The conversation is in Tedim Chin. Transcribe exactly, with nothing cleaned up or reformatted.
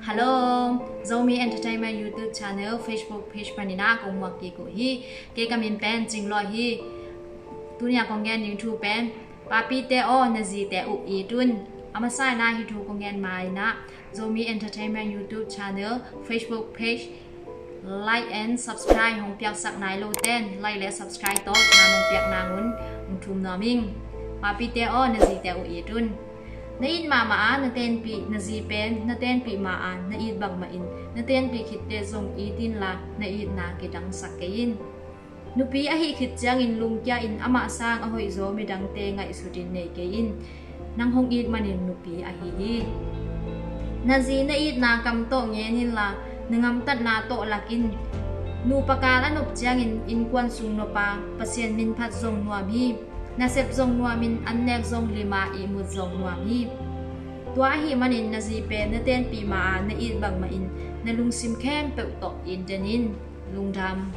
Hello, Zomi Entertainment YouTube channel, Facebook page panin ah kong muak kik uh hi. Kei ka min pen Cing Lua hi. Tuni a kong gen ding thu pen, papite aw, na zite uh it un. A masa in ah hih thu kong gen ma in ah, Zomi Entertainment YouTube channel, Facebook page, like and subscribe hong piaksak nai lo ten like le subscribe tawh tha nong piak nang un hong thum nuam ing. Papite aw, na zite uh it un. Na it mahmah a na tenpih na zi pen na tenpih ma a na it bangmah in na tenpih khitte zong it inla, na itna kidangsak kei in. Nupi ahih khit ciangin lungkia in amah sang a hoihzaw midangte ngaihsut in nei kei in. Nang hong it manin nupi ahi hi. Na zi na itna kam tawh ngen inla, na ngamtatna tawh lak in. Nupa kal a nop ciangin innkuan sung nop a, Pasian minphat zong nuam hi. Nasep zong nuamin, annek zong lim a, ihmut zong nuam hi. Tua ahih manin na zi pen na tenpih ma a na it bangmah in na lungsim khempeuh tawh it den in. Lungdam.